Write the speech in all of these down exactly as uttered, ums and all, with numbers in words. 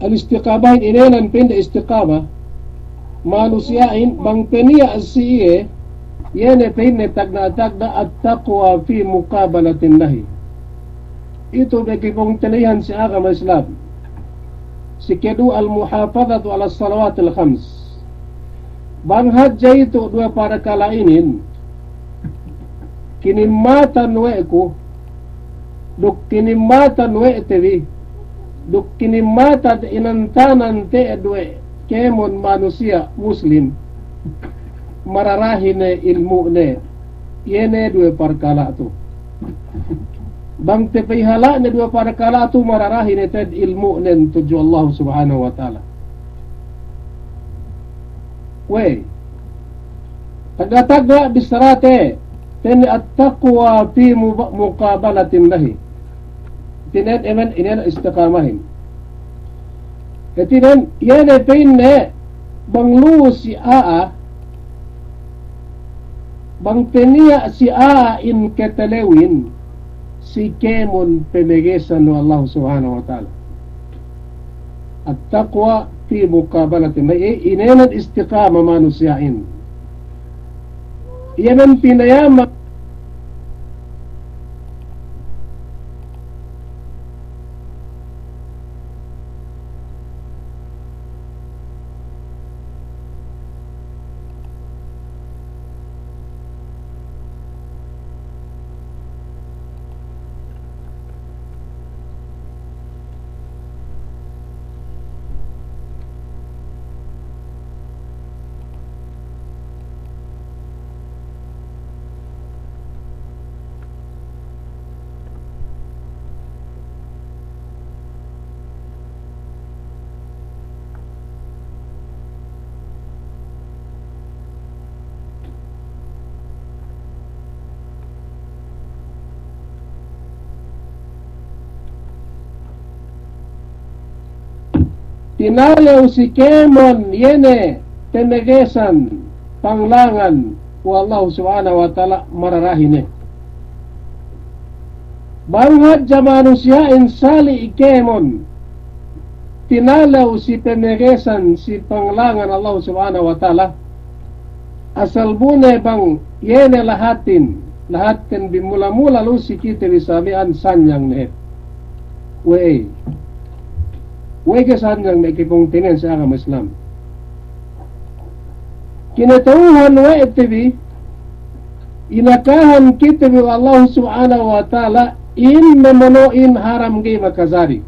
Al-istiqamahin inēnan pa'inde istiqama, manusiya'in bang pe niya' si iye, iye ne pa'inne tagna'-tagna' at-taqwa fi muqabalatin nahi. Itu be kipungtina'ihan si agama Islam. Si keduwe al-muhafadhatu ala salawatil khams. Bang hadja itu duwe parkala' inin, kinimmatan we' ku, duk kinimmatan we' te bi, duk kinimmatan inantanan te'ed we' kēmon manusiya' muslim, mararahi ne ilmu'ne, iye ne duwe parkala' tu. Bang te pihala'ne duwe parkala' tu mararahi ne te'ed ilmu'nen tudju Allah Subhanahu wa Ta'ala. We', tagna'-tagna' bissarate, pa'inne at-taqwa fi mu-, muqabalatin nahi. Hātinen, emen, inin istiqamahin. Hātinen, iye ne pa'inne bang lu'u si a'a, bang pe niya' si a'a in katalewin, si kēmon pemegesan we' Allah Subhanahu wa Ta'ala. At-taqwa fi muqabalatin nahi, inēnan istiqama manusiya'in. Iye men pinayama Tinalew si kēmon iye ne pemegesan panglangan we' Allahu Subhanahu wa Ta'ala mararahi ne. Bang hadja manusiya'in sali' kēmon tinalew si pemegesan si panglangan Allahu Subhanahu wa Ta'ala, asal bu ne bang iye ne lahatin, lahatin bi mula-mula lu'u si kite bi samiyan sanyang ne hep. We'ey. We'ey ke sanyang me' kipungtina'ihan si agama Islam. Kinata'uhan we' te bi, inakahan kite bi we' Allahu Subhanahu wa Ta'ala in memono'in haram ga'i makajari.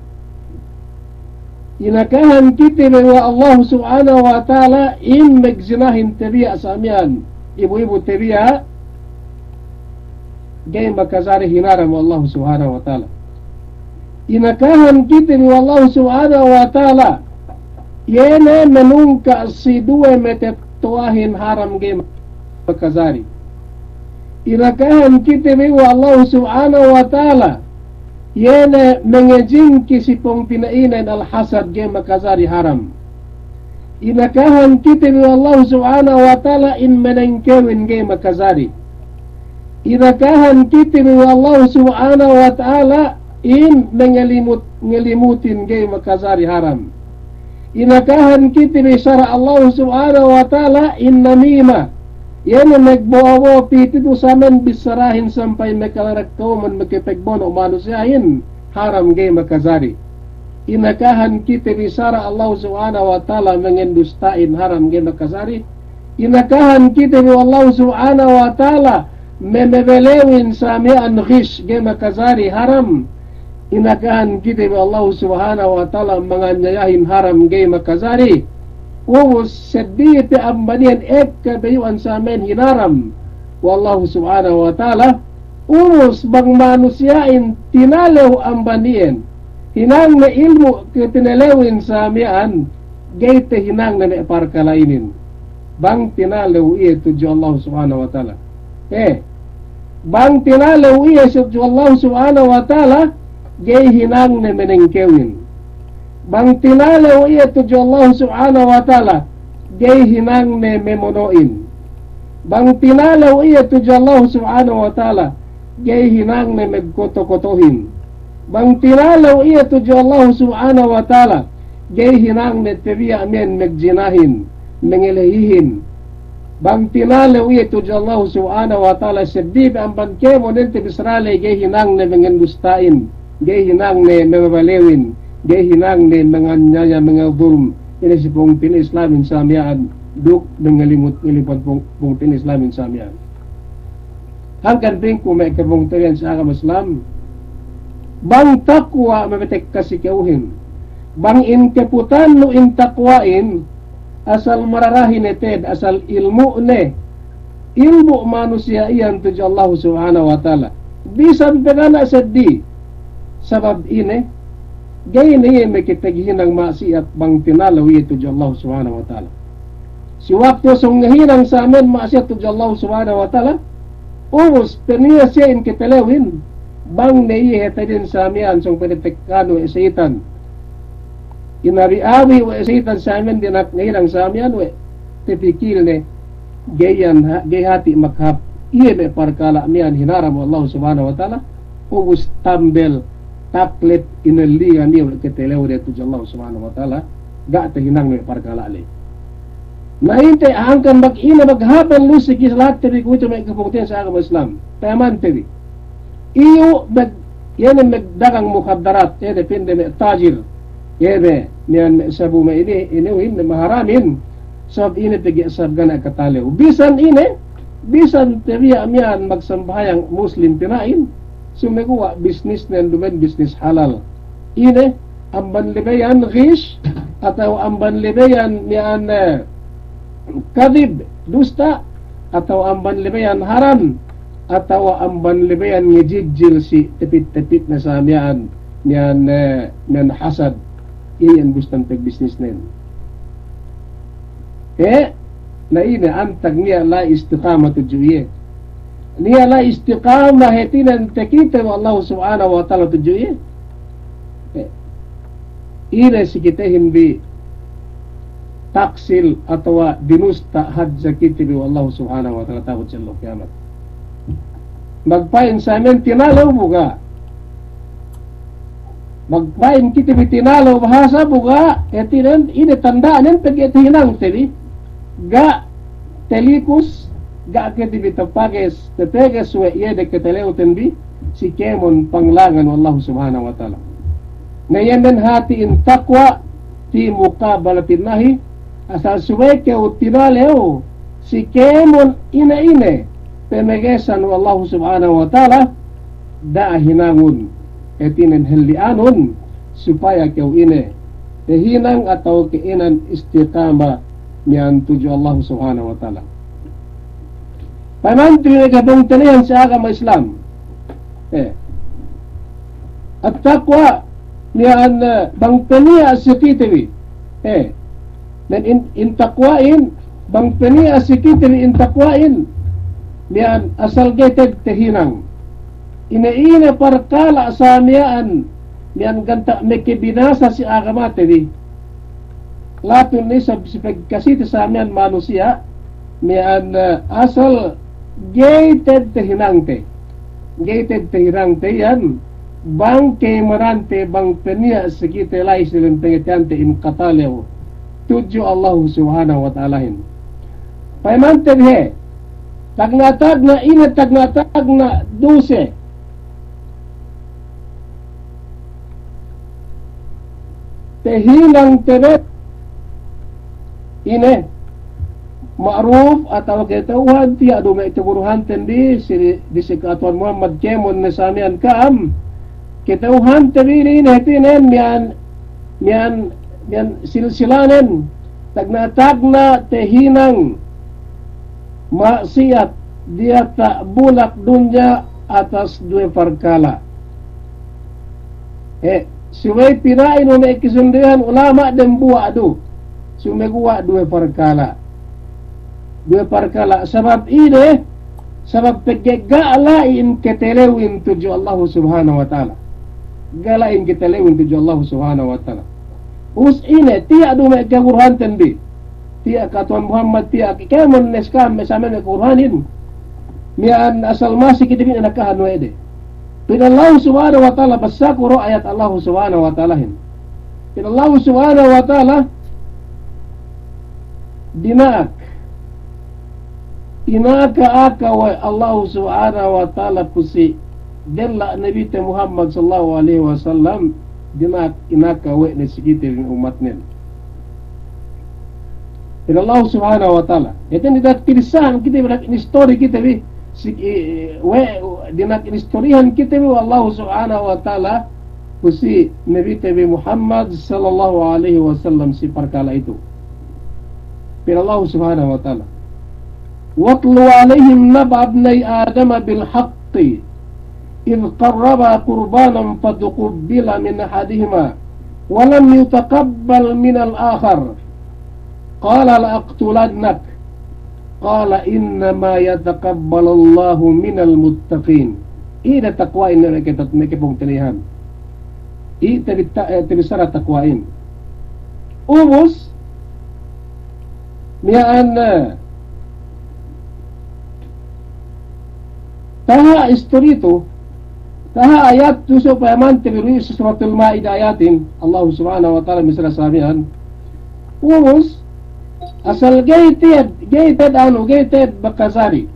Inakahan kite bi we' Allahu Subhanahu wa Ta'ala in megzinahin tabiya' samiyan, ibu-ibu tabiya', ga'i makajari, hinaram we' Allahu Subhanahu wa Ta'ala. Inakahan kite bi we' Allahu Subhanahu wa Ta'ala, iye ne menungka' si duwe matetto'ahin, haram ga'i makajari. Inakahan kite bi we' Allahu Subhanahu wa Ta'ala, iye ne mengejingki si pungtina'inen al-hasad, ga'i makajari, haram. Inakahan kite bi we' Allahu Subhanahu wa Ta'ala in menengkewin, ga'i makajari. Inakahan kite bi we' Allahu Subhanahu wa Ta'ala in mengelimut, ngelimutin, ga'i makajari, haram. Inakahan kite bi sara' Allahu Subhanahu wa Ta'ala in namima, iye ne megbo'o-bo'o pī titu' samen bissarahin sampay mekalarak kawman, mekepegbono' manusiyahin, haram, ga'i makajari. Inakahan kite bi sara' Allahu Subhanahu wa Ta'ala mengendusta'in, haram, ga'i makajari. Inakahan kite bi we' Allahu Subhanahu wa Ta'ala memebelewin samiyan, ghish, ga'i makajari, haram. Inakahan kite bi we' Allahu Subhanahu wa Ta'ala manganyayahin, haram, ga'i makajari. Ubus seddili pe amban iyan ekka bayu'an samiyan hinaram we' Allahu Subhanahu wa Ta'ala. Ubus bang manusiya'in tinalew amban iyan, hinangne ilmu' katinalewin samiyan, ga'i tahinangne me' parkala' inin. Bang tinalew iye tudju Allahu Subhanahu wa Ta'ala. Eh, bang tinalew iye tudju Allahu Subhanahu wa Ta'ala, ga'i hinangne menengkewin. Bang tinalew iye tudju Allahu Subhanahu wa Ta'ala, ga'i hinangne memono'in. Bang tinalew iye tudju Allahu Subhanahu wa Ta'ala, ga'i hinangne megkoto-kotohin. Bang tinalew iye tudju Allahu Subhanahu wa Ta'ala, ga'i hinangne tabiya' miya'an magjinahin, mangelehihin. Bang tinalew iye tudju Allahu Subhanahu wa Ta'ala, seddili be amban kēmon ente bissara ley, ga'i hinangne mangandusta'in, ga'i hinangne mangabalewin, ga'i hinangne manganyaya, mangazulum, ine si pungtina'i Islamin sa miya'an, duk mangalimut-ngilimut pung-, pungtina'i Islamin sa miya'an. Hangkan pa'inku me' kapungtina'ihan si agama Islam, bang takwa' mabetek ka si ka'uhin, bang in kaputannu in takwa'in, asal mararahi ne te'ed, asal ilmu'ne, ilmu' manusiya' iyan tudju Allahu Subhanahu wa Ta'ala. Bisan pe ga' niya' seddili, sabab ine, ga'i ne iye makapaghinang ma'siyat bang tinalew iye tudju Allahu Subhanahu wa Ta'ala. Si waktu sōng ngahinang sa miya'an ma'siyat tudju Allahu Subhanahu wa Ta'ala, ubus paniya' siye in katalewin, bang ne iye hātinen sa miya'an sōng paniya' tekka we' seyitan. Inabi-abi we' seyitan sa miya'an dina'ak ngahinang sa miya'an we', tapikilne, ga'i iyan ha-, ga'i hāti maghāp iye me' parkala' miya'an hinaram we' Allahu Subhanahu wa Ta'ala, ubus tambel, taklet, inellingan iye we' katalewde tudju Allahu Subhanahu wa Ta'ala, ga' tahinang me' parkala' ley. Na inte hangkan bang ine maghāp lu'u si kite lahatte bi kuwe'itu me' kapungtina'ihan si agama Islam. Payamante bi. Iyu' mag-, iye ne magdagang mukhaddarat, iye ne pa'inde me' tajir, iye ne miya'an me' sabu me' ine, ine we' ine maharamin, sabab ine pegge' sabab ga' niya' katalew. Bisan ine, bisan tabiya' miya'an magsambahayang Muslim pina'in, sumeguwa' bisnisnen duma'in bisnis halal. Ine, amban labeyan ghish, atawa amban labeyan miya'an, eh, kadhib, dusta', atawa amban labeyan haram, atawa amban labeyan ngajijil si tapit-tapitne sa miya'an, miya'an, eh, miya'an hasad, iyan bustan pagbisnisnen. Eh, na ine antag niya' la'i istiqama tudju iye. Niya' la'i istiqama hātinen takite we' Allahu Subhanahu wa Ta'ala tudju iye. Eh, ine si kitehin bi taksil atawa dinusta' hadja kite bi we' Allahu Subhanahu wa Ta'ala ta'abut si ellew kiyamat. Magpa'in sa miya'an tinalew bu ga'. Magpa'in kite bi tinalew bahasa bu ga', hātinen ine tanda'nen pegge' tahinangte bi. Ga' talikus, ga' kite bi tapages, tapages we' iye de katalewten bi, si kēmon panglangan we' Allahu Subhanahu wa Ta'ala. Na iye men hāti in takwa' fi muqabalatin nahi, asal subey kew tinalew si kēmon ine-ine pamagesan we' Allahu Subhanahu wa Ta'ala, da'a hinangun, hātinen halli'anun, supaya kew ine, tahinang atawa ke'inan istiqama miya'an tudju Allahu Subhanahu wa Ta'ala. Payamante bi me' kapungtina'ihan si agama Islam. Eh. At-taqwa miya'an, eh, bang paniya' si kite bi. Eh. Men in, in takwa'in, bang paniya' si kite bi in takwa'in, miya'an asal ga'i te'ed tahinang. Ine-ine parkala' sa miya'an, miya'an ganta' makabinasa si agamate bi. Latun isab si pagkasite sa miya'an manusiya', miya'an, eh, asal ga'i te'ed tahinangte. Ga'i te'ed tahinangte iyan, bang kēmonante, bang paniya' si kite la'i si lem pangateyante in katalew tudju Allahu Subhanahu wa Ta'alahin. Payamante bi he, tagna'-tagna' ine, tagna'-tagna' duse tahinangte bi, ine, ma'ruf atawa kata'uhan, tiya' du me' kaguruhanten bi, si, bi si Ka'atuwan Muhammad kēmon ne sa miya'an ka'am, kata'uhante bi ine, ine hātinen miya'an, miya'an, miya'an silsilanen, tagna'-tagna' tahinang ma'siyat diyata' bulak dunya atas duwe parkala'. Eh, subey pina'in we' me' kasunduhan ulama' dembuwa' du. Sumeguwa' duwe parkala'. Duwe parkala'. Sabab ine, sabab pegge' ga' la'i in katalewin tudju Allahu Subhanahu wa Ta'ala. Ga' la'i in katalewin tudju Allahu Subhanahu wa Ta'ala. Us ine, tiya' du me' kaguruhanten bi. Tiya' Ka'atuwan Muhammad, tiya' kēmon ne si ka'am me' sa miya'an me' kaguruhanin. Miya'an asal masi kite bi nakahan we' de. Pa'in Allahu Subhanahu wa Ta'ala, basaku du ayat Allahu Subhanahu wa Ta'alahin. Pa'in Allahu Subhanahu wa Ta'ala, dina'ak, inaka-aka we' Allahu Subhanahu wa Ta'ala pu si della' Nabite Muhammad sallallahu alaihi wasallam, dina'ak inaka we' ne si kite bi ummatnen. Pa'in Allahu Subhanahu wa Ta'ala. Hātinen dina'ak kinissahan kite bi, dina'ak inistori kite bi, si, i, we', dina'ak inistorihan kite bi we' Allahu Subhanahu wa Ta'ala, pu si Nabite bi Muhammad sallallahu alaihi wasallam si parkala' itu. Pa'in Allahu Subhanahu wa Ta'ala, واتل عليهم نبأ ابني آدم بالحق إذ قربا قربانا فتقبل من أحدهما ولم يتقبل من الآخر قال لأقتلنك قال إنما يتقبل الله من المتقين. Iye ne takwa'in ne meke tat-, meke pungtina'ihan. Iye tabi-, ta-, eh, tabissara takwa'in. Ubus, miya'an, eh, taha' istori tu, taha' ayat tu supaya mante bi du si Suratul Ma'idah ayatin, Allahu Subhanahu wa Ta'ala missara sa miya'an. Ubus, asal ga'i te'ed, ga'i te'ed anu, ga'i te'ed bakajari.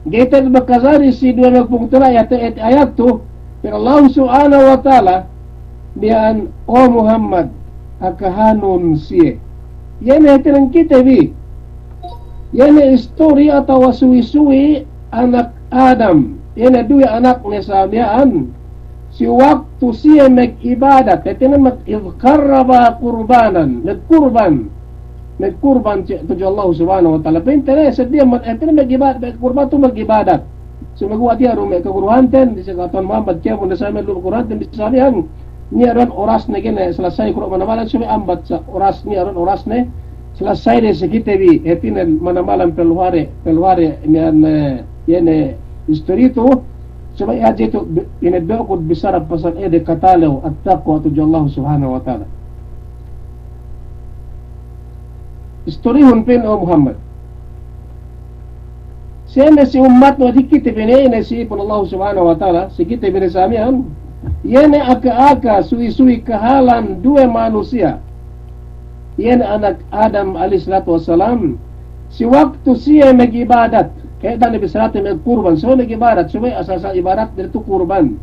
Ga'i te'ed bakajari si duwe magpungtina'i ayat, ayat tu, pa'in Allahu Subhanahu wa Ta'ala, miya'an, o Muhammad, akahanun siye. Iye ne hātinen kite bi. Iye ne istori atawa suwi-suwi anak Adam. Iye ne duwe anakne sa miya'an. Si waktu siye mag'ibadat. Hātinen mag-, إذ قربا قربانا. Magkurban. Magkurban siye tudju Allahu Subhanahu wa Ta'ala. Pa'inte ne seddili man, hātinen mag'ibadat, magkurban tu mag'ibadat. Sumeguwa' tiya' du me' kaguruhanten, disi Ka'utuwan Muhammad, kēmon ne sa me' lu kaguruhanten, disi sa miya'an. Niya' du orasne ga'i ne salasay ku du manamalan, subey ambat sa oras, niya' du orasne, salasay ne si kite bi, hātinen manamalan peluhare, peluhare miya'an, eh, iye ne istori tu, subey hadja itu bi-, ine be'ukut bissara pasal ede katalew, at-taqwa tudju Allahu Subhanahu wa Ta'ala. Istorihun pa'in, o Muhammad. Siye ne si ummatnu di kite bi ne, ine si pa'in Allahu Subhanahu wa Ta'ala, si kite bi ne sa miya'an, iye ne aka-aka suwi-suwi kahalan duwe manusiya'. Iye ne anak Adam alayhis salatu wassalam, si waktu siye mag'ibadat, kēmon ne bissarate magkurban, subey mag'ibadat, subey asal-asal ibadat ditu kurban.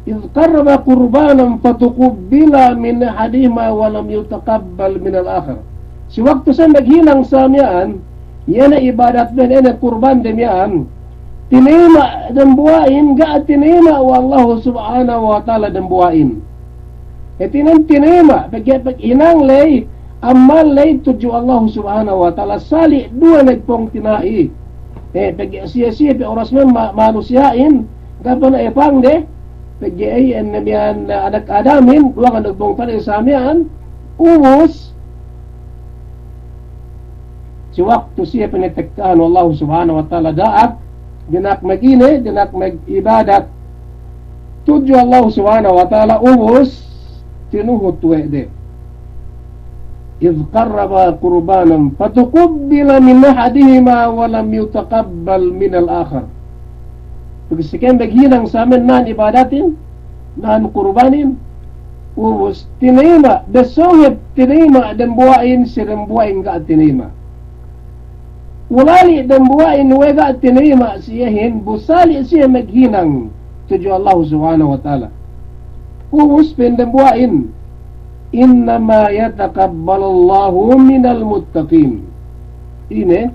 إذ قربا قربانا فتقبل من أحدهما ولم يتقبل من الآخر. Si waktu siye maghinang sa miya'an, iye ne ibadat ben, iye ne kurban de miya'an, tinayima' dambuwa'in, ga' tinayima' we' Allahu Subhanahu wa Ta'ala dambuwa'in. Hātinen tinayima', pegge' paghinang ley, amal ley tudju Allahu Subhanahu wa Ta'ala, sali' duwe magpungtina'i. Eh, pegge' siye-siye pe oras me' ma-, manusiya'in, ga' pe ne epangde, pegge' iyan ne miya'an anak Adamin, duwangan magpungtina'i sa miya'an, ubus, si waktu siye pinatekkahan we' Allahu Subhanahu wa Ta'ala da'ak, dina'ak magine, dina'ak mag'ibadat tudju Allahu Subhanahu wa Ta'ala, ubus, tinuhut we' de. إذ قربا قربانا فتقبل من أحدهما ولم يتقبل من الآخر. Pegge' si kēmon maghinang sa miya'an na'an ibadatin, na'an kurbanin, ubus tinayima', besō hep tinayima' dambuwa'in, si dambuwa'in ga' tinayima'. Ulali' dambuwa'in we' ga' tinayima' si iyehin, bu sali' siye maghinang tudju Allahu Subhanahu wa Ta'ala. Ubus pa'in dambuwa'in, إنما يتقبل الله من المتقين. Ine,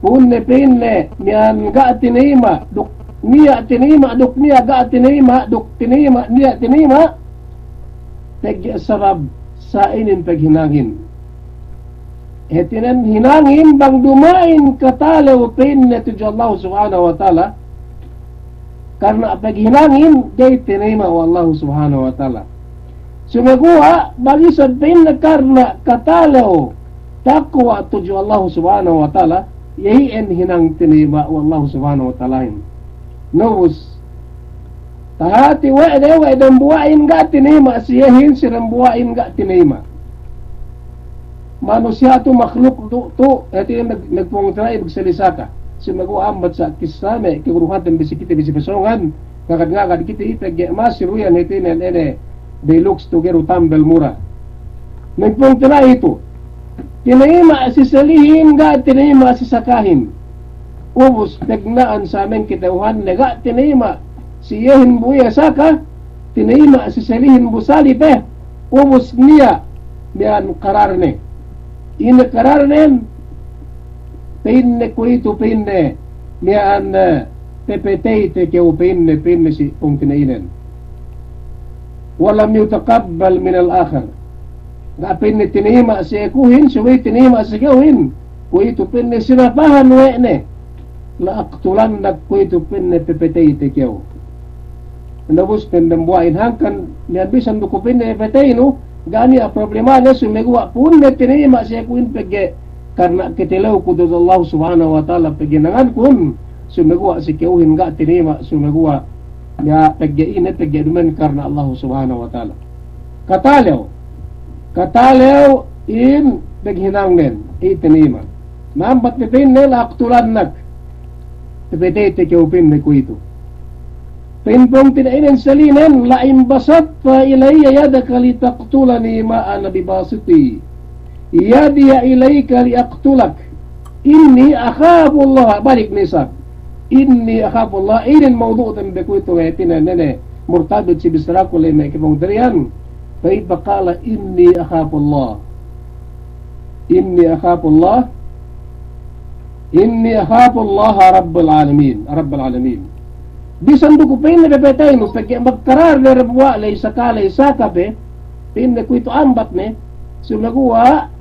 pu'unne pa'inne, miya'an ga' tinayima', duk niya' tinayima', duk niya' ga' tinayima', duk tinayima', niya' tinayima', pegge' sabab sa inin paghinangin. Hātinen hinangin bang duma'in katalew pa'inne tudju Allahu Subhanahu wa Ta'ala, karna' paghinangin ga'i tinayima' we' Allahu Subhanahu wa Ta'ala. Sumeguwa' bang isab pa'inne karna' katalew takwa tudju Allahu Subhanahu wa Ta'ala, iye iyan hinang tinayima' we' Allahu Subhanahu wa Ta'alahin. Na ubus, tahati we' de, we' dambuwa'in ga' tinayima' si iyehin, si dambuwa'in ga' tinayima'. Manusiya' tu makhluk tu, tu, hātinen mag-, magpungtina'i, magsalisa ka. Sumeguwa' ambat sa kissa me' kaguruhanten bi si kite bi si pasōngan, ngagad-ngagad kite, pegge' masi du iyan hātinen ine, Deluxe tu ga'i du tambel mura. Magpungtina'i tu. Tinayima' si salihin, ga' tinayima' si sakahin. Ubus pegna'an sa miya'an kata'uhanne, ga' tinayima' si iyehin bu iye saka, tinayima' si salihin bu sali pe. Ubus niya' miya'an kararne. Ine kararnen? Pa'inne kuwe'itu, pa'inne, miya'an, eh, pepeteyte kew, pa'inne, pa'inne si pungtina'inen. Wa lam yutaqabbal minal akhar. Ga' pa'inne tinayima' si akuhin, subey tinayima' si ka'uhin. Kuwe'itu pa'inne sinapahan we' ne. La aqtulannak, kuwe'itu pa'inne pepeteyte kew. Na ubus pa'in dambuwa'in, hangkan miya'an bisan du ku pa'inne pepeteynu, ga' niya' problemane, sumeguwa' pu'unne tinayima' si akuhin pegge' karna' katalewku tudju Allah Subhanahu wa Ta'ala, pegge' hinangankun, sumeguwa' si ka'uhin ga' tinayima', sumeguwa' niya' pegge' ine, pegge' duma'in karna' Allah Subhanahu wa Ta'ala. Katalew, katalew in paghinangnen, iye tinayima'. Na ambat ne pa'inne, la aqtulannak. Pepeteyte kew, pa'inne kuwe'itu. Pa'in pungtina'inen salinen, la in basatta ilayya yadaka litaqtulani ma ana bibasiti yadiya ilayka liaqtulak. Inni akhafullaha, balik ne isab. Inni akhafullaha, inin mawdu'ten be kuwe'itu, hātinen, ine, murtabit si bissaraku ley me' kapungtina'ihan. Fa idh qala inni akhafullah. Inni akhafullah. Inni akhafullaha rabbal alamin, rabbal alamin. Bisan du ku pa'inne pepeteynu, pegge' magkarar ne dambuwa' ley saka, ley saka pe, pa'inne kuwe'itu ambat ne, sumeguwa'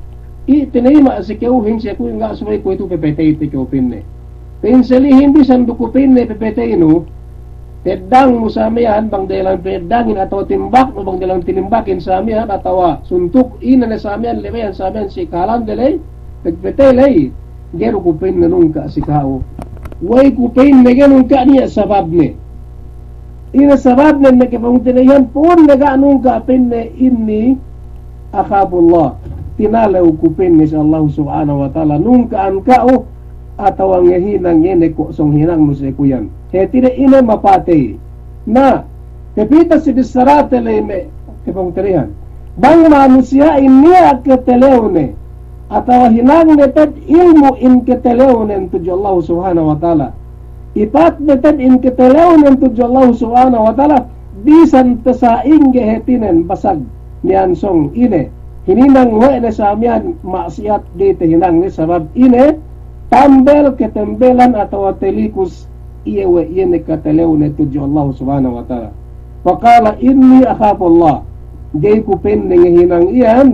iye tinayima' si ka'uhin, si akuhin ga', subey kuwe'itu pepeteyte kew, pa'inne. Pa'in salihin, bisan du ku pa'inne pepeteynu, teddangnu sa miya'an bang da'ilan peneddangin atawa timbaknu bang da'ilan tinimbakin sa miya'an atawa suntuk, ine ne sa miya'an, lebeyan sa miya'an si kahalan de ley, pagpetey ley, ga'i du ku pa'inne nungka' si ka'u. We'ey ku pa'inne ga'i nungka', niya' sababne? Ine sababnen me' kapungtina'ihan, pu'unne ga' nungka' pa'inne, inni akhafullah. Tinalew ku pa'inne si Allah Subhanahu wa Ta'ala, nungka'an ka'u, atawa ngahinang iye ne ko' sōng hinangnu si aku iyan. Hātinen ine mapatey. Na, tapī te si bissarate ley me' kapungtina'ihan. Bang manusiya'in niya' katalewne, atawa hinangne te'ed ilmu' in katalewnen tudju Allah Subhanahu wa Ta'ala. Ipatne te'ed in katalewnen tudju Allah Subhanahu wa Ta'ala, bisan pe sa'ingge hātinen basag miya'an sōng ine, hininang we' ne sa miya'an ma'siyat, ga'i tahinangne sabab ine, tambel katambelan atawa talikus iye we' iye ne katalewne tudju Allah Subhanahu wa Ta'ala. Faqala inni akhafullah. Ga'i ku pa'inne ngahinang iyan,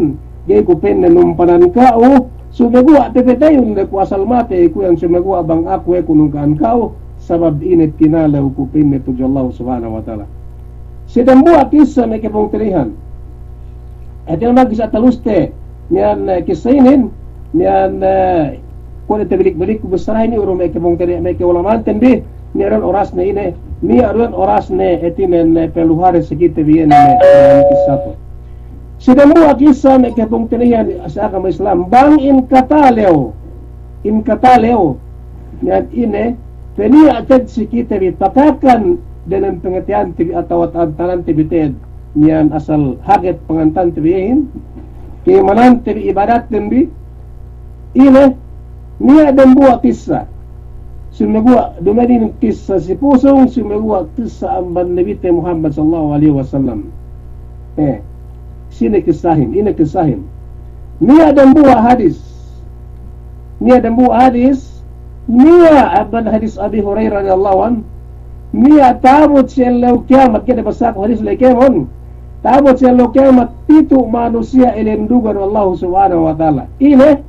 ga'i ku pa'inne numpanan ka'u, sumeguwa' pepeteyun de ku asal matey ku iyan, sumeguwa' bang aku we' ku nungka'an ka'u, sabab ine, tinalew ku pa'inne tudju Allah Subhanahu wa Ta'ala. Si dambuwa' kissa me' kapungtina'ihan. Hātinen magkissa taluste, miya'an, eh, kissa inin, miya'an, eh, kuwe' ne tabalik-balik ku bissarahin iyu' du me' kapungtina'i, me' ka'ulama'anten bi, niya' du orasne ine, niya' du orasne, hātinen, eh, paluhare si kite bi iye ne, eh, kissa tu. Si dambuwa' kissa me' kapungtina'ihan si agama Islam, bang in katalew, in katalew, miya'an ine, peniya' te'ed si kite bi pakakan diyalem pangateyante bi atawa ta'antanante bi te'ed, miya'an asal haget pangantante bi iyehin, ka'imanante bi, ibadatten bi, ine, niya' dambuwa' kissa. Sumeguwa' duma'in kissa si pusung, sumeguwa' kissa amban Nabite Muhammad sallallahu alaihi wasallam. Eh, sine kissahin, ine kissahin. Niya' dambuwa' hadis. Niya' dambuwa' hadis. Niya' amban hadis Abi Hurairah radiyallahu anhu. Niya' ta'abut si ellew kiyamat, kite basaku hadis ley kēmon. Ta'abut si ellew kiyamat, pitu' manusiya' ilendugan we' Allahu Subhanahu wa Ta'ala. Ine,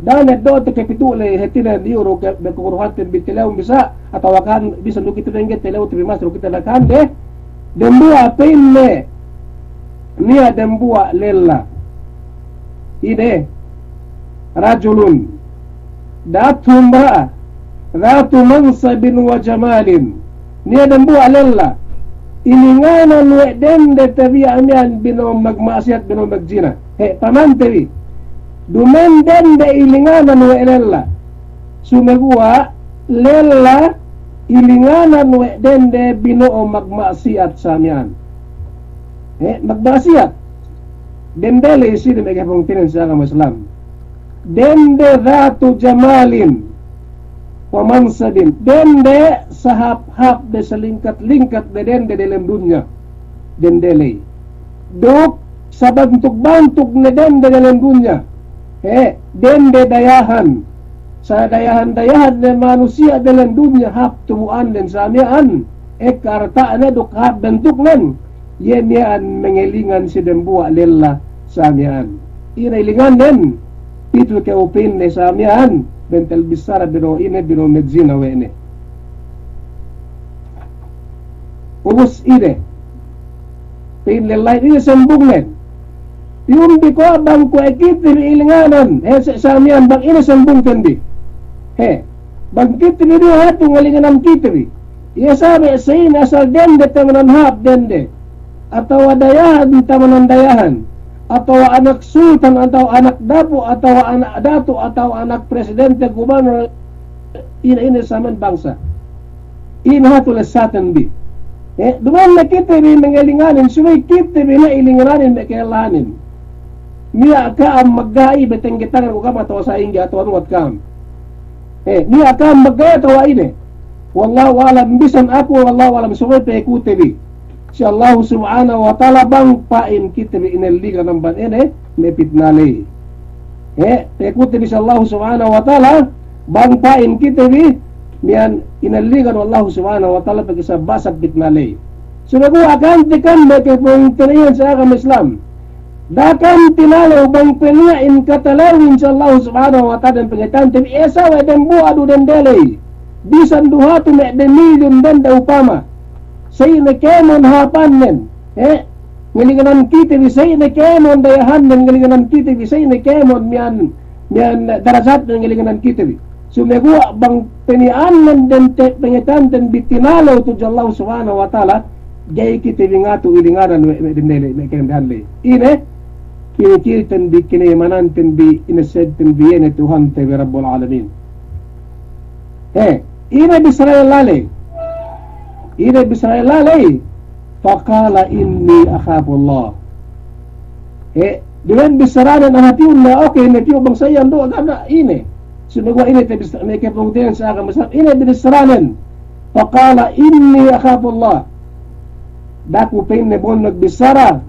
da'a ne do'o te kapitu' ley, hātinen iyu' du ke, be kukuruhante bi talewun bisa, atawa kan bisa du kite dengge talewun te bi mas du kite nakan de. Dambuwa' pa'inne, niya' dambuwa' lella. Ine, rajulun da'athu imra'a dhatu mansabin wa jamalin. Niya' dambuwa' lella. Ilinganan we' dende tabiya' miya'an bino'o magma'asiyat, bino'o magjina. He, pamante bi. Duma'in dende ilinganan we' lella. Sumeguwa' lella ilinganan we' dende bino'o magma'asiyat sa miya'an. He, magma'asiyat. Dende ley sine me' kapungtina'ihan si agama Islam. Dende dhatu jamalin wa mansabin. Dende sahāp-hāp de, salingkat-lingkat de dende delem dunya. Dende ley. Duk sabantug-bantug ne dende delem dunya. He, dende dayahan. Sadayahan-dayahan ne manusiya' delem dunya hāp tubu'anden sa miya'an. Ekka arta'ne duk hāp bantuknen. Iye miya'an mangelingan si dembuwa' lella sa miya'an. Ine ilingannen? Pitu kew pa'inne sa miya'an, bentel bissara bino'o ine, bino'o magjina we' ne. Ubus ine? Pa'in lella ine sambungnen? Piyun bi ko' bang kuwe' kite bi ilinganan, he, sa miya'an bang ine sambungten bi. He, bang kite bi du hatu ngalinganan kite bi. Iye sabi, sa'ine asal dende tamanan hāp dende, atawa dayahan tamanan dayahan, atawa anak sultan, atawa anak dapu', atawa anak datu', atawa anak presidente, gubernur, ine-ine sa miya'an bangsa. Ine hatu lessaten bi. Eh, duma'in ne kite bi mangelinganin, subey kite bi ne ilingananin me' kalellahanin. Niya' ka'am magga'i beteng getangan ku ka'am atawa sa'ingge atawa nuwat ka'am. Eh, niya' ka'am magga'i atawa ine. Wallahu a'lam, bisan aku, wallahu a'lam, subey pekute bi si Allahu Subhanahu wa Ta'ala bang pa'in kite bi inellingan amban ine, me' pitna ley. Eh, pekute bi si Allahu Subhanahu wa Ta'ala bang pa'in kite bi miya'an inellingan we' Allahu Subhanahu wa Ta'ala pegge' sabab pitna ley. Subey ku akante kan me' kapungtina'ihan si agama Islam. Da'a kam tinalew bang pe niya' in katalewin si Allahu Subhanahu wa Ta'ala dem pangata'ante bi, esa we' dembuwa' du dende ley. Bisan du hatu me' demilyun dende upama. Sa'ine kēmon hāpannen, he? Ngalinganan kite bi sa'ine kēmon dayahannen, ngalinganan kite bi sa'ine kēmon miya'an, miya'an darajatten ngalinganan kite bi. Sumeguwa' bang pe niya'annen dem te-, pangata'anten bi tinalew tudju Allahu Subhanahu wa Ta'ala, ga'i kite bi ngatu ilinganan we', we' dende ley, me' kēmon dayahan ley. Ine? Kinikilten bi, kinaimananten bi, inesebten bi, iye ne Tuhante bi Rabbul Alamin. He, ine bissara lella ley? Ine bissara lella ley? Faqala inni akhafullah. He, duma'in bissaranen, a'a hatihun ne, oke, ne piyu bangsa iyan du, ga' ne ine. Sumeguwa' ine te bis-, me' kapungtina'ihan si agama Islam, ine bissaranen? Faqala inni akhafullah. Da'a ku pa'inne bo'on magbissara,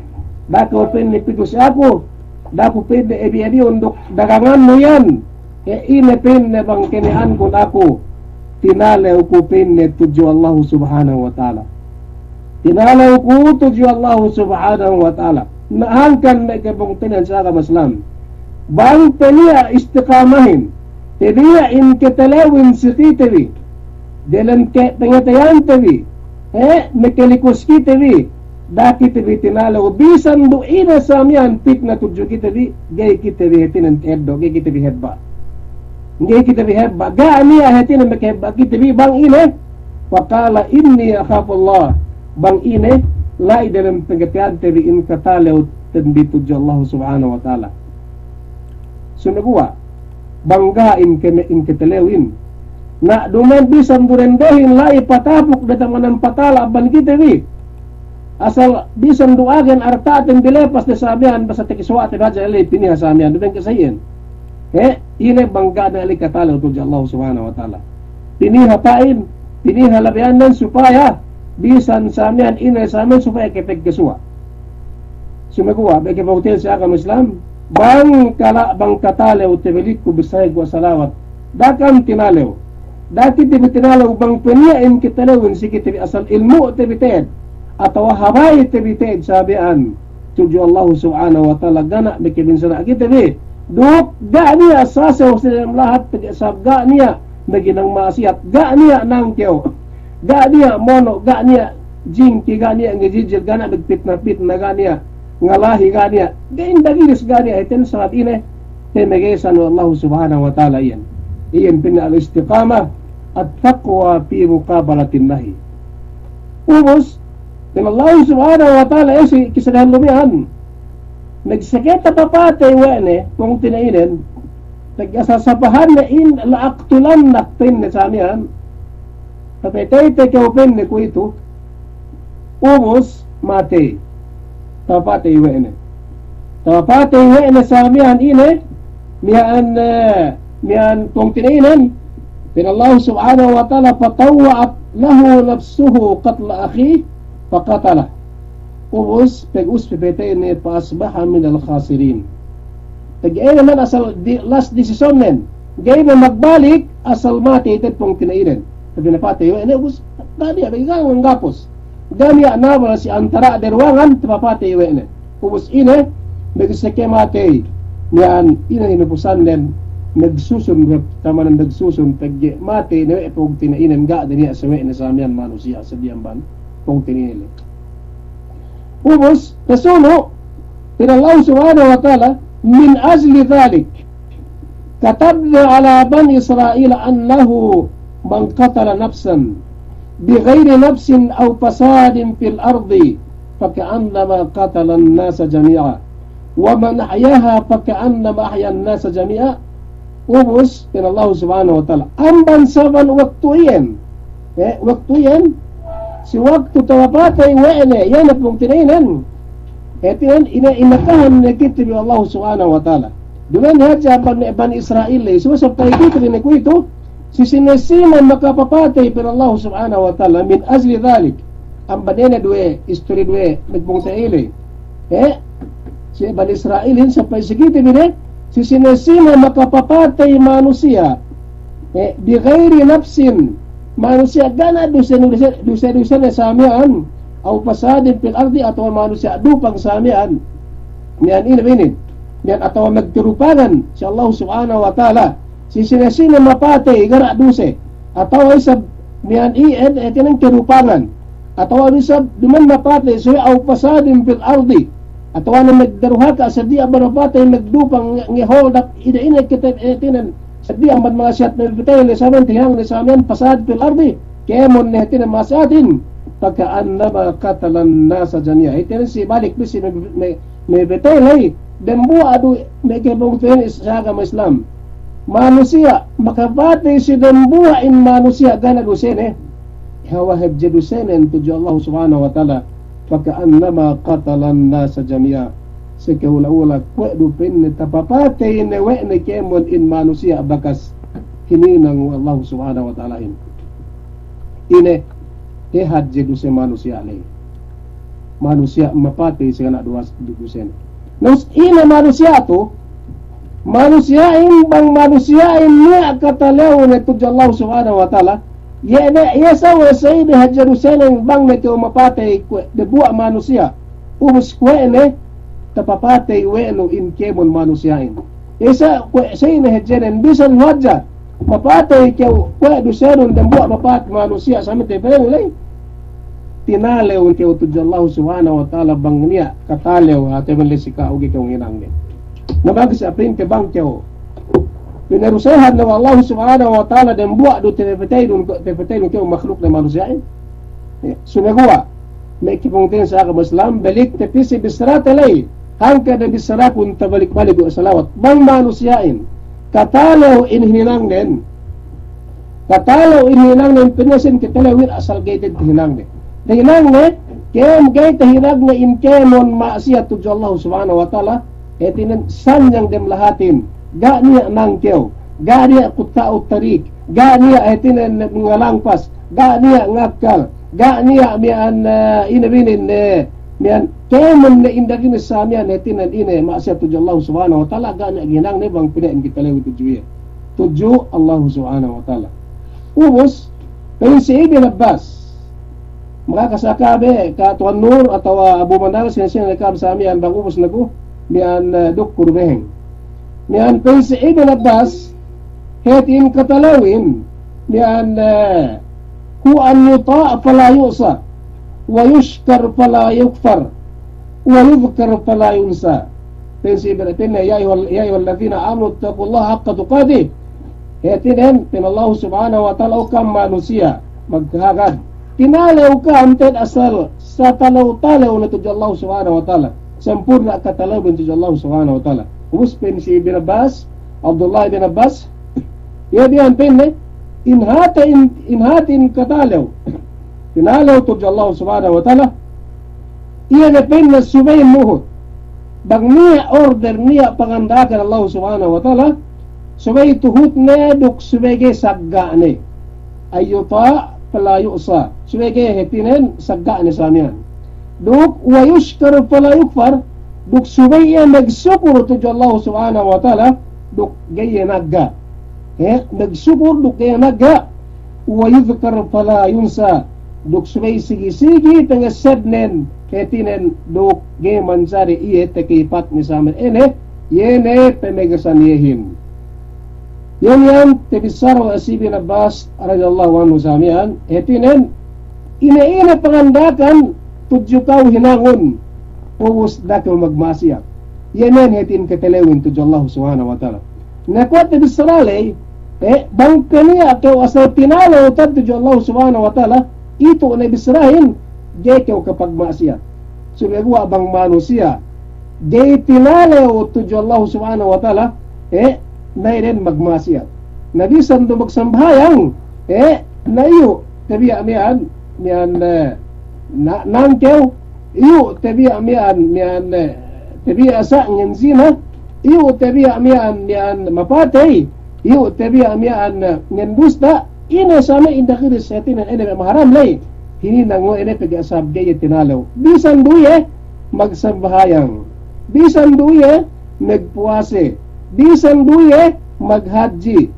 da'a ku pa'inne pitu si aku, da'a ku pa'inne ebi-ebihun duk dagangannu iyan. He, ine pa'inne bang keniya'ankun aku, tinalew ku pa'inne tudju Allahu Subhanahu wa Ta'ala. Tinalew ku tudju Allahu Subhanahu wa Ta'ala. Na hangkan me' kapungtina'ihan si agama Islam. Bang pe niya' istiqamahin, pe niya' in katalewin si kite bi, delem ke-, pangata'ante bi, he, makalikus kite bi, da'a kite bi tinalew, bisan du ine sa miya'an pitna tudju kite bi, ga'i kite bi hātinen ta'eddo', ga'i kite bi hebba'. Ga'i kite bi hebba', ga' niya' hātinen makahebba' kite bi bang ine, faqala inni akhafullah, bang ine, la'i delem pangata'ante bi in katalewten bi tudju Allahu Subhanahu wa Ta'ala. Sumeguwa', bang ga' in keme-, in katalewin. Na duma'in bisan du dendehin la'i patapuk de tamanan patala' amban kite bi. Asal bisan du agen arta'ten bi lepas de sa miya'an basta takisuwa'te bi hadja ley piniha sa miya'an, duma'in ke sa iyan. He, ine bang ga' ne la'i katalew tudju Allahu Subhanahu wa Ta'ala. Piniha pa'in, piniha labeyannen supaya bisan sa miya'an ine sa miya'an supaya ke pagkasuwa'. Sumeguwa', me' kapungtina'ihan si agama Islam, bang kala-, bang katalewte bi likku bissarahin ku salawat. Da'a kam tinalew. Da'a kite bi tinalew bang pe niya' in katalewin si kite bi asal ilmu'te bi te'ed, atawa habayte bi te'ed sa miya'an tudju Allahu Subhanahu wa Ta'ala, ga' ne makabinsana' kite bi. Duk ga' niya' sasew si dem lahat pegge' sabab ga' niya' maghinang ma'asiyat, ga' niya' nangkew, ga' niya' mono', ga' niya' jingki, ga' niya' ngajijil, ga' niya' magpitna-pitna, ga' niya' ngalahi, ga' niya', ga' indagiris, ga' niya' hātinen sabab ine, pamagesan we' Allahu Subhanahu wa Ta'ala iyan. Iyan pa'inne al-istiqamah, at-taqwa fi muqabalatin nahi. Ubus, pa'in Allahu Subhanahu wa Ta'ala, eh, si kissa dehellu miya'an. Magsaketa papatey we' ne, pungtina'inen, pagsasapahanne in, la aqtulannak, pa'inne sa miya'an. Papateyte kew, pa'inne, kuwe'itu. Ubus, matey. Tapapatey we' ne. Tapapatey we' ne sa miya'an ine, miya'an, eh, miya'an pungtina'inen. Pa'in Allahu subhanahu wa ta'ala, "Fatawwa'at lahu nafsuhu qatla akhihi faqatalah." Ubus, pag-ubus papatey ne, "Fa asbaha minal khasirin." Pegge' ine man asal di-, last decision nen. Ga'i ne magbalik asal matey te'ed pungtina'inen. Tapapatey we' ne, ubus, ga' niya', pegge' ga' niya' nganggapus. Ga' niya' nabal si antara' de duwangan, tapapatey we' ne. Ubus ine, bang seke matey, miya'an ine hinupusan nen, magsusun, tamanan magsusun, pegge' matey ne we' pungtina'inen, ga' de niya' sawe'ne sa miya'an manusiya' seddili amban pungtina'inen. Ubus, pasunu', pa'in Allahu subhanahu wa ta'ala, "Min ajli dhalik, katabna ala bani Israila annahu man qatala nafsan bighayri nafsin aw fasadin fil ardi faka'annama qatalan nasa jami'a, wa man ahyaha faka'annama ahyan nasa jami'a." Ubus, pa'in Allahu subhanahu wa ta'ala, amban sabab waktu iyan, eh, waktu iyan, si waktu tapapatey we' ne, iye ne pungtina'inen. Hātinen, ine, inakahan ne kite bi Allahu subhanahu wa ta'ala. Duma'in hadja amban me' Bani Israil, eh, subey sampay kite bi ne kuwe'itu, si sine-sine makapapatey, pa'in Allahu subhanahu wa ta'ala, min ajli dhalik. Amban ine duwe, istori duwe, me' Bani Israil, eh. Eh, si Bani Israilin sampay si kite bi ne, si sine-sine makapapatey manusiya', eh, bighayri nafsin, manusiya' ga' niya' duse-, duse-, duse-dusene sa miya'an, aw fasadin fil ardi, atawa manusiya' dupang sa miya'an, miya'an ine bi inin, miya'an atawa magkadupangan si Allahu subhanahu wa ta'ala, si sine-sine mapatey ga' niya' duse, atawa isab miya'an iyan, eh, hātinen kadupangan, atawa isab duma'in mapatey, subey aw fasadin fil ardi, atawa ne magdaruhaka seddili amban mapatey, magdupang, nge-, nge-hold up, ine-ine kite, eh, hātinen, seddili amban ma'asiyat mapatey, le sa miya'an, tahinang le sa miya'an fasad fil ardi, kēmon ne hātinen ma'asiyatin, faka'annama qatalan nasa jami'a. Hātinen si balik bi si me-, me-, mapatey ley, dembuwa' du me' kapungtina'ihin si agama Islam. Manusiya', makapatey si dembuwa' in manusiya' ga' niya' dusene. Hawal hadje dusenen tudju Allahu subhanahu wa ta'ala. Faka'annama qatalan nasa jami'a. Seke ula-ula kuwe' du pa'inne tapapatey ne we' ne kēmon in manusiya' bakas hininang we' Allahu subhanahu wa ta'alahin. Ine, hawal hadje duse manusiya' ley. Manusiya' mapatey si ga' niya' duwas-, du-, dusene. Na ubus ine manusiya' tu, manusiya'in bang manusiya'in niya' katalew ne tudju Allahu subhanahu wa ta'ala, iye ne, iye sawe' sa ine hadja dusenen bang ne kew mapatey kuwe' dembuwa' manusiya'. Ubus kuwe' ne, tapapatey we' nu in kēmon manusiya'in. Iye sa-, kuwe' sa ine hadjenen bisan hadja mapatey kew kuwe' dusenun dembuwa' mapat-, manusiya' sa miya'an tapatey ley. Tinalew kew tudju Allahu subhanahu wa ta'ala bang niya' katalew, hāti miya'an ley si ka'u ga'i kew hinangde. Na bang si apin ke bang kew pinarusehan ne we' Allahu subhanahu wa ta'ala dembuwa' du tapapatey dun, tapapatey dun kew makhluk ne manusiya'in. Eh, sumeguwa', me' kapungtina'ihin si agama Islam, balik te pī si bissarate ley, hangkan ne bissarakun tabalik-balik we' salawat. Bang manusiya'in katalew in hinangnen, katalew in hinangnen, pa'inne sin katalew in asal ga'i te hinangne. Te hinangne, kēm-, ga'i te hinangne in kēmon ma'asiyat tudju Allahu subhanahu wa ta'ala, hātinen sanyang dem lahatin, ga' niya' nangkew, ga' niya' qutta'ut tarik, ga' niya' hātinen ngalangpas, ga' niya' ngakkal, ga' niya' miya'an, eh, ine bi inin, eh, miya'an kēmon ne indaginis sa miya'an hātinen ine ma'asiyat tudju Allahu subhanahu wa ta'ala, ga' niya' hinangne bang pina'in katalew tudju iye. Tudju Allahu subhanahu wa ta'ala. Ubus, pa'in si Ibn Abbas, makakasa kabe, ka Tuwan Nur atawa Abu Manar, sine-sine ne kam sa miya'an bang ubus ne ku, miya'an, eh, duk ku du beheng. Miya'an pa'in si Ibn Abbas, hāti in katalewin, miya'an, eh, huwa an yuta'a fala yu'sa, wa yushkar fala yukfar, wa yudhkar fala yunsa. Pa'in si Ibn, pa'inne, ya ayyuhal-, ya ayyuhalladhina amanu ittaqullaha haqqa tuqatih. Hātinen, pa'in Allahu subhanahu wa ta'ala, o kam manusiya' magkahagad, tinalew kam te'ed asal satalew-talew ne tudju Allahu subhanahu wa ta'ala. Sampurna' katalewbin tudju Allahu subhanahu wa ta'ala. Ubus pa'in si Ibn Abbas, Abdullah ibn Abbas, iye miya'an pa'inne, in hāti in, in hāti in katalew, tinalew tudju Allahu subhanahu wa ta'ala, Iye ne pa'inne subey nuhut. Bang niya' order, niya' panganda'akan Allah Subhanahu wa Ta'ala, subey tuhutne duk subey ga'i sagga'ne. An yuta'a fala yu'sa. Subey ga'i hātinen sagga'ne sa miya'an. Duk wa yushkar fala yukfar. Duk subey iye magsukur tudju Allah Subhanahu wa Ta'ala, duk ga'i iye nagga'. He, magsukur duk ga'i iye nagga'. Wa yudhkar fala yunsa. Duk subey sigi-sigi pangesebnen hātinen duk ga'i manjari iye takipatne sa miya'an ine, iye ne pamagesan iyehin. Iye ne iyan tabissara we' si Ibn Abbas radiyallahu anhu sa miya'an, hātinen, ine-ine panganda'akan tudju ka'u hinangun, ubus da'a kew magma'asiyat. Iye ne iyan hātin katalewin tudju Allah Subhanahu wa Ta'ala. Na kuwe' tabissara ley, eh, bang pe niya' kew asal tinalew tudju Allah Subhanahu wa Ta'ala, itu ne bissarahin, ga'i kew kapagma'asiyat. Sumeguwa' bang manusiya' ga'i tinalew tudju Allah Subhanahu wa Ta'ala, eh, na iye den magma'asiyat. Na bisan du magsambahayang, eh, na iyu' tabiya' miya'an, miya'an, eh, na, nangkew, iyu' tabiya' miya'an, miya'an, eh, tabiya' sa' ngenzina, iyu' tabiya' miya'an, miya'an mapatey, iyu' tabiya' miya'an, eh, ngendusta', ine sa me' indakiris hātinen ine me' maharam ley. Hininang we' ine pegge' sabab ga'i iye tinalew. Bisan du iye magsambahayang. Bisan du iye magpuwase. Bisan du iye maghadji.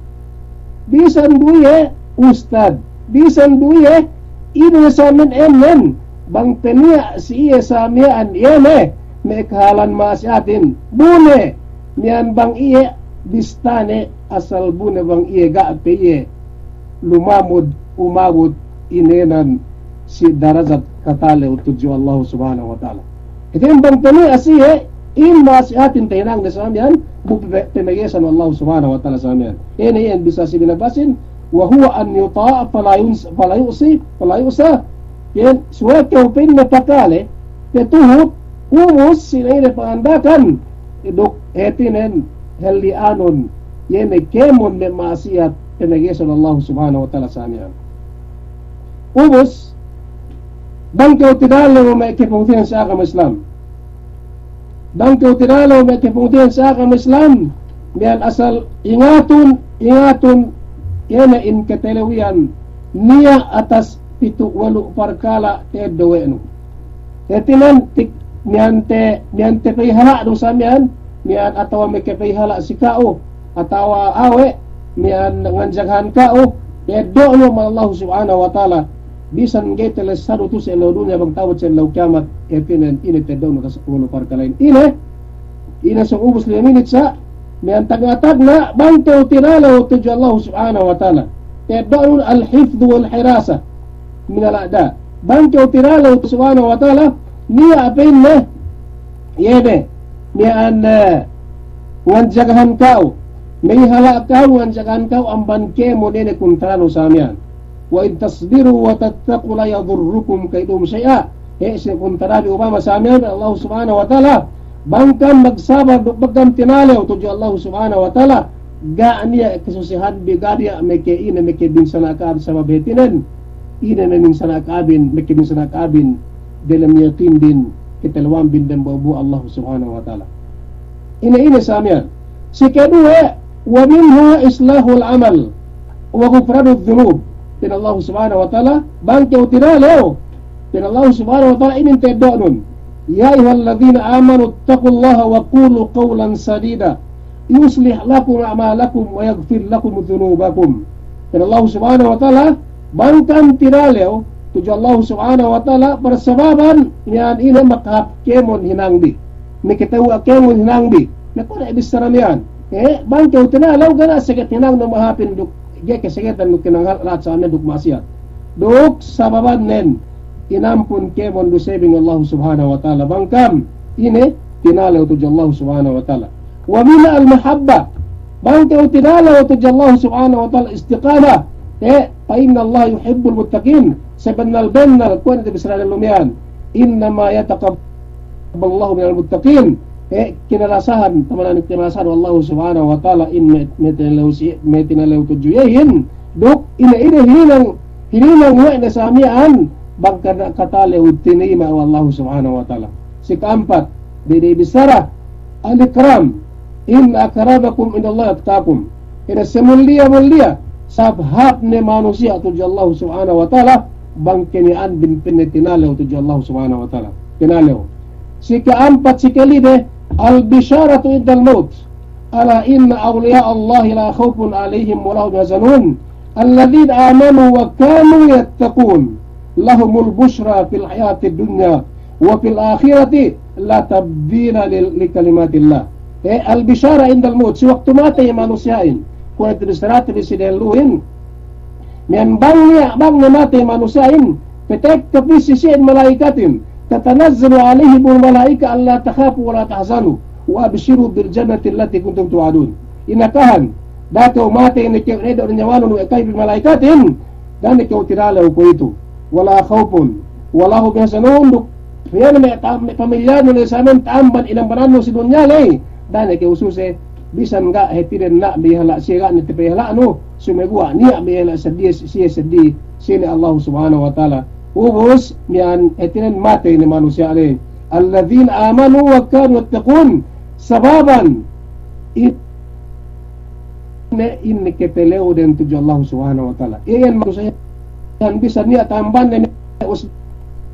Bisan du iye ustad. Bisan du iye ine sa me' ēnnen. Bang pe niya' si iye sa miya'an iye ne me' kahālan ma'asiyatin. Bu ne miya'an bang iye bistane asal bu ne bang iye ga' pe iye lumamud umabut inēnan si darajat katalew tudju Allah Subhanahu wa Ta'ala. Hātinen bang pe niya' si iye in ma'asiyatin tahinang ne sa miya'an, bu pe, pe, pamagesan Allah Subhanahu wa Ta'ala sa miya'an. Ine iyan bissā si Ibn Abbasin, wa huwa an yuta'a fala yuns-, fala yu'si, fala yu'sa. Iyan, subey kew pa'inne pakale, patuhut, ubus si ine-ine panganda'akan, duk hātinen halli'anun, iye ne kēmon me' ma'asiyat pamagesan Allah Subhanahu wa Ta'ala sa miya'an. Ubus, bang kew tinalew me' kapungtina'ihan si agama Islam. Bang kew tinalew me' kapungtina'ihan si agama Islam, miya'an asal ingatun, ingatun, iye ne in katalew iyan niya' atas pitu' walu' parkala' ta'eddo' we' nu. Hātinen tik-, miya'an te-, miya'an tapa'ihala' du sa miya'an, miya'an atawa makapa'ihala' si ka'u, atawa awe', miya'an nganjagahan ka'u, ta'eddo'nu amban Allah Subhanahu wa Ta'ala, bisan ga'i talessadu tu si ellew dunya bang ta'abut si ellew kiyamat, hātinen ine ta'eddo'nu atas walu' parkala'in. Ine, ine sōng ubus lime minit sa', miya'an tagna'-tagna' bang kew tinalew tudju Allah Subhanahu wa Ta'ala. Ta'eddo'nu al-hifdhu wal-hirasa minal a'da'. Bang kew tinalew Subhanahu wa Ta'ala, niya' pa'inne, iye ne, miya'an, eh, nganjagahan ka'u, ma'ihala' ka'u, nganjagahan ka'u amban kēmon ine kuntaranu sa miya'an. Wa in tasbiru wa tattaqu la yadurrukum kaiduhum shay'a. He, si kuntarabi upama sa miya'an Allah Subhanahu wa Ta'ala, bang kam magsabar duk bang kam tinalew tudju Allah Subhanahu wa Ta'ala, ga' niya' kasusehanbi, ga' niya' meke ine, meke binsana' ka'ab sabab hātinen ine me' binsana' ka'abin, meke binsana' ka'abin, delem yakinbin, katalewanbin dambuwa'-buwa' Allah Subhanahu wa Ta'ala. Ine, ine sa miya'an. Si kaduwe, wa minha islahul amal, wa ghufranudh dhunub. Pa'in Allah Subhanahu wa Ta'ala, bang kew tinalew, pa'in Allah Subhanahu wa Ta'ala, inin ta'eddo'nun. Ya ayyuhalladhina amanu ittaqullaha wa qulu qawlan sadida. Yuslih lakum a'malakum wa yaghfir lakum dhunubakum. Pa'in Allah Subhanahu wa Ta'ala, bang kam tinalew tudju Allah Subhanahu wa Ta'ala, parsababan miya'an ine makahāp kēmon hinangbi. Makatewwa' kēmon hinangbi. Na kuwe' ne bissara miya'an. Eh, bang kew tinalew ga' ne saget hinangnu mahāpin duk, ga'i kasagetan duk hinang lahat sa miya'an duk ma'asiyat. Duk sababannen inampun kēmon dusebin Allah Subhanahu wa Ta'ala. Bang kam ine tinalew tudju Allah Subhanahu wa Ta'ala. Wa minhal mahabbah. Bang kew tinalew tudju Allah Subhanahu wa Ta'ala istiqamah. Eh, fa innallaha yuhibbul muttaqin. Sabennal-bennal, kuwe' ne bissara lumiyan. Innama yataqabbalullahu minal muttaqin. Eh, kinalasahan, tamanan kinalasahan Allah Subhanahu wa Ta'ala in me', me' tinalew si, me' tinalew tudju iyehin. Duk, ine, ine hininang, hininang we' ne sa miya'an. bang kena katalew tinayima' we' Allahu Subhanahu wa Ta'ala. Si ka'ampat, diyalem bissara, al-ikram, inna akramakum indallahi atqakum. Ine, semulliya-mulliya, sab hāp ne manusiya' tudju Allahu Subhanahu wa Ta'ala, bang keniya'an bin pa'inne tinalew tudju Allahu Subhanahu wa Ta'ala. Tinalew. Si ka'ampat, si kalime, al-bisharatu indal maut. Ala inna awliya Allahi la khawfun alayhim wa la hum yahzanun. Alladhina amanu wa kanu yattaqun. Lahumul bushra fil hayatid dunya wa fil akhirati la tabdila li, li kalimatillah. E, al-bishara indal maut, si waktu matey manusiya'in. Kuwe' tabissarate bi si dehelluhin. Miya'an bang niya', bang ne matey manusiya'in, patekka pī si siyehin mala'ikatin, tatanazzalu alayhimul mala'ika alla takhafu wa la tahzanu, wa abshiru bil jannati allati kuntum tu'adun. Inakahan, da'a kew matey ne kew, ne du' ne niyawanun we' kami bi mala'ikatin, da'a ne kew tinalew kuwe'itu. Wa la khawfun, wa la hum yahzanun, duk iye ne me' ta-, me' pamilyanun ne samiyan ta'amban inambananun si dunya ley, da'a ne kew suse, bisan ga' hātinen na' bihala' siye ga' ne tapahala'nu, sumeguwa' niya' bihala' seddi, siye seddi, sine Allahu Subhanahu wa Ta'ala. Ubus, miya'an hātinen matey ne manusiya' ley. Alladhina amanu wa kanu yattaqun, sababan, i-, ne, ine, katalewden tudju Allahu Subhanahu wa Ta'ala. Iyan manusiya' iyan bisan niya' ta'ambanne, us-,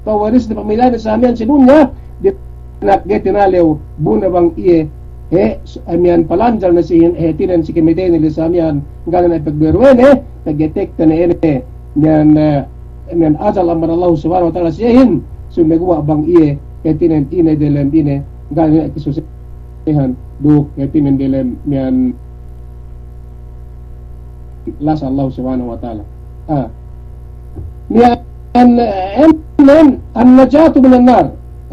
pawarisne, pamilyanne samiyan si dunya, di-, nak ga'i tinalew, bu ne bang iye, he, s-, miya'an palanjal ne si hin-, hātinen si kamateyne ley samiyan, ga' ne pagduwe-ruwene, paggetekte ne ine, miya'an, eh, miya'an ajal amban Allahu Subhanahu wa Ta'ala siyehin, sumeguwa' bang iye, hātinen ine delem ine, ga' ne kasusehan, duk hātinen delem miya'an lasa Allahu Subhanahu wa Ta'ala. Ah. Miya'an, eh, em, em, an-najatu minan nar.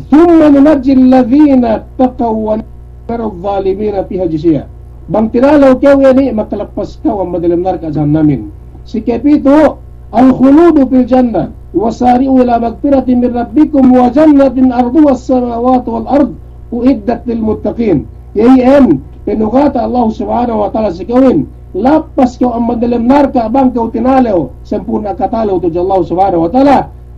Thumma nunajjil ladhina taqaw wa nadharuz zalimina fiha jithiya. Bang tinalew kew iye ne, makalappas kew amban delem narka' jahannamin. Si kapitu', al-khuludu fil jannah, wa sari'u ila maghfiratin min rabbikum wa jannatin arduhas samawatu wal ard, u'iddat lil muttaqin. Iye iyan, panugata' Allahu Subhanahu wa Ta'ala si ka'uhin, lappas kew amban delem narka' bang kew tinalew, sampurna' katalew tudju Allahu Subhanahu wa Ta'ala,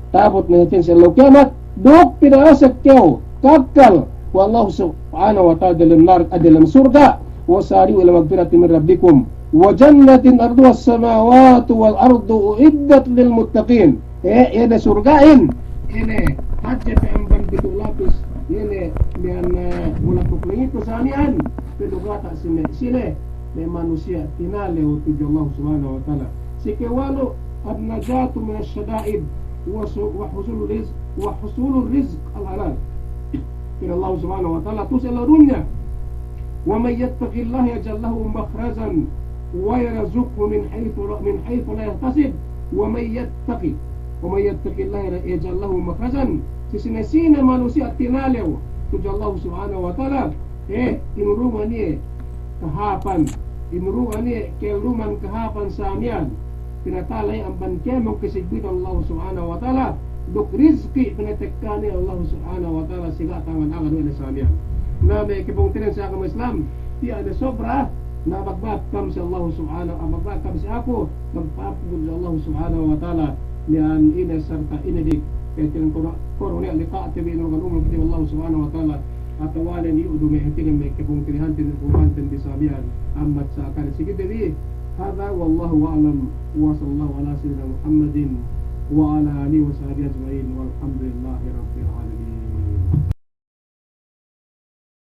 ta'abut ne hātin si ellew kiyamat, duk pina'asek kew, kakkal we' Allahu Subhanahu wa Ta'ala delem nar-, ah, delem surga', wa sari'u ila maghfiratin min rabbikum, wa jannatin arduhas samawatu wal ardu u'iddat lil muttaqin. Eh, ine surga'in, ine hadje pe amban pitu' lapis, ine miya'an, eh, bulak langit samiyan, panugata' sine, sine, me' manusiya' tinalew tudju Allahu Subhanahu wa Ta'ala. Si kawalu', an-najatu minash shada'id wa su-, wa husulur rizq, wa husulur rizq al-halal. Pa'in Allahu Subhanahu wa Ta'ala, tu'u si ellew dunya, wa man yattaqillaha yaj'al lahu makhrajan wa yarzuqhu min haythu la, min haythu la yahtasib, wa man yattaqi, wa man yattaqillaha yaj'al lahu makhrajan. Si sine-sine manusiya' tinalew tudju Allahu Subhanahu wa Ta'ala, eh, inurungan iye kahāpan, inurungan iye kelluman kahāpan samiyan, pinatala iye amban kēmon kasigpitan Allahu Subhanahu wa Ta'ala, duk rizki' pinatekka ne Allahu Subhanahu wa Ta'ala si ga' tangan-angan we' ne samiyan. Na me' kapungtina'ihan si agama Islam, tiya' ne sobra, na magbak kam si Allahu Subhanahu, magbak kam si aku, magpa'ampun si Allahu Subhanahu wa Ta'ala, miya'an ine sarta' ine dik, eh, tiya' ne kono-, kono' ne liqa'te bi inurungan umul kite Allahu Subhanahu wa Ta'ala, atawa ne iyu'du me' hātinen me' kapungtina'ihanten, kapungtina'ihanten bi samiyan, ambat sa'akane si kite bi. Hadha wallahu a'lam, wa sallallahu ala sayyidina Muhammadin wa ala alihi wa sahbihi ajma'in, walhamdulillahi rabbil alamin.